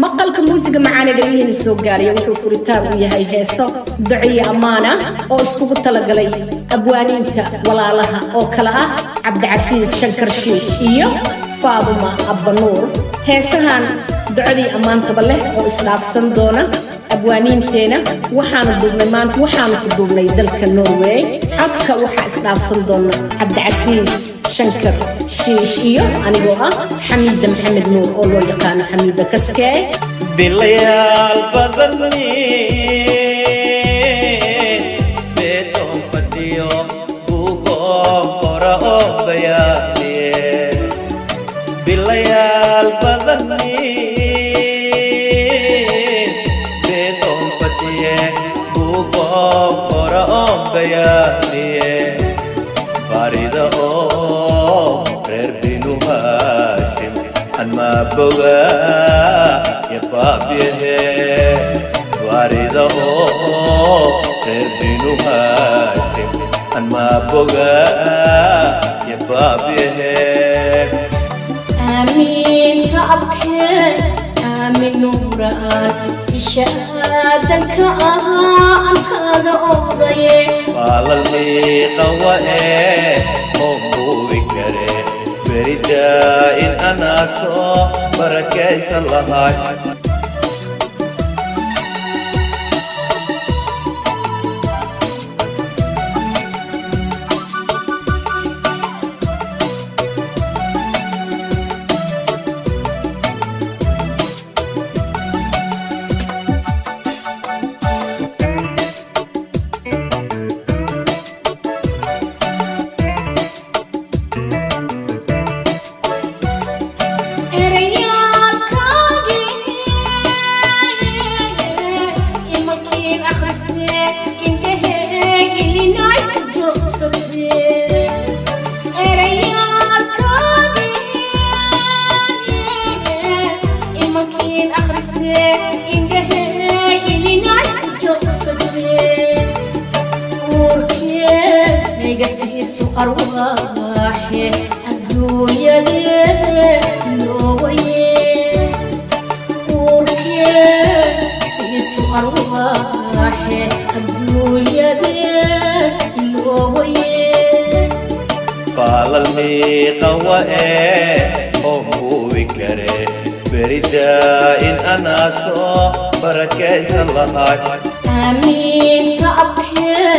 Maqalka muusiga macaane dhegihina soo gaaraya wuxuu furitaan u yahay heeso duciyo ammaan ah oo iskugu talagalay abwaaniinta walaalaha oo kale ah Cabdicasiis Shankar Shiish iyo Faaduma Abbanuur. Heesahan ducadii ammaantaba leh oo isdhaafsan doona abwaaniinteena waxaanu duubnay maanta, waxaanu ku duubnay dalka Norway. Codka waxaa isdhaafsan doona Cabdicasiis Shankar Shiish iyo anigoo ah Xamiida Maxamed Nuur oo loo yaqaano Xamiida Kaskee. Bilayaal badani beetoon fadhiyo buugoon qora oo bayaaniye. Bilayaal badani beetoon fadhiye buugoon qora oo bayaaniye. Barida oo reer binu Haashim anmaa boga yabaabyahe. Barida oo reer binu Haashim anmaa boga yabaabyahe. Aamiinka abkee, aamin nuuraan isha aadanka ahaa ankaaga oodaye. Baalalmii qawa ee oo buubi kare beridaa in anaa soo barakaysan lahay. Erayaalkaagii imalkiin akhristee indhahee ilinay ku joogsatee. Erayaalkaagii imalkiin akhristee indhahee ilinay ku joogsatee. Uurkee siisu arwaaxe adduunyadee loowaye. Uurkee siisu arwaaxe adduunyadee loowaye. Baalalmii qawa ee oo buubi kare beridaa in anaa soo barakaysan lahay. Aamiinka abkee,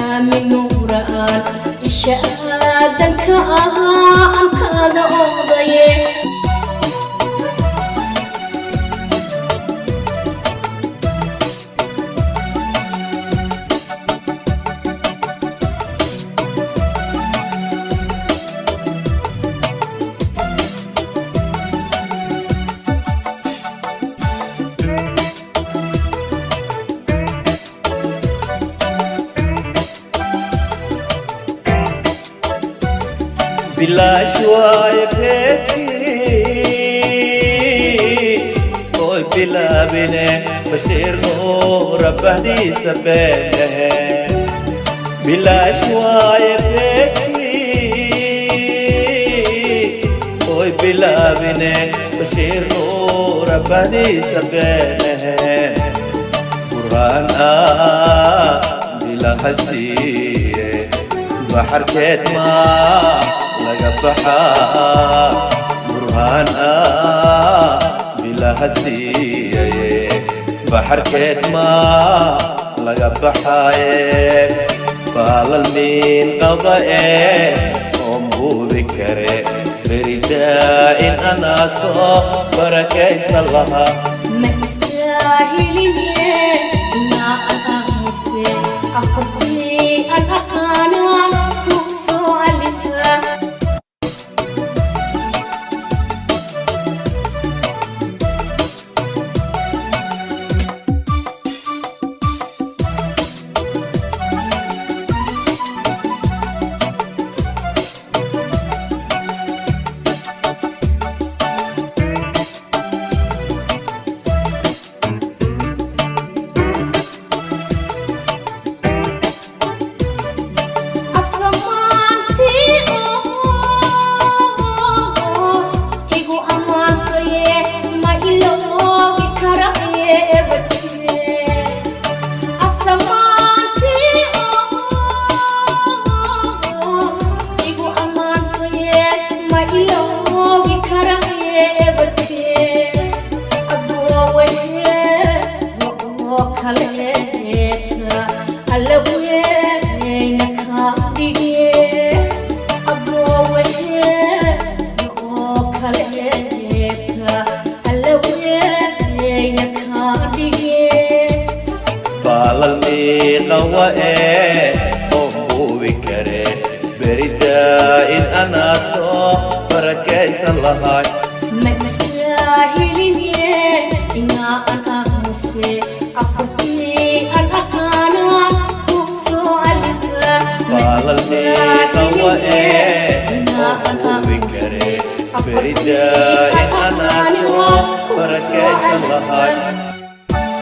aamin nuuraan isha aadanka ahaa ankaaga oodaye. Bilaash waaye beetii oy bilaabine Bashiir Nuura bahdiisa beenahe. Bilaash waaye beetii oy bilaabine Bashiir Nuura bahdiisa beenahe. Burhaan ah bilahasiiye baxarkeed maa laga baxaa. Burhaan ah bilahasiiyaye baxarkeed maa laga baxaaye. Baalal miin qaba ee oon buubi kare beridaa in anaa soo barakaysan lahaa. Ma istaahiline inaa an aamuse afartii an aqaanaan ku soo alifa. Kaleeta alla weyna ka dhige, aboowaheena oo kaleeta alla weyna ka dhige. Baalal miiqawa ee oo buubi kare beridaa in anaa soo barakaysan lahay. Ma istaahiline inaa an aamuse, afartii an aqaanaan ku soo alifa. Baalal miiqawa ee oo buubi kare beridaa in anaa soo barakaysan lahay.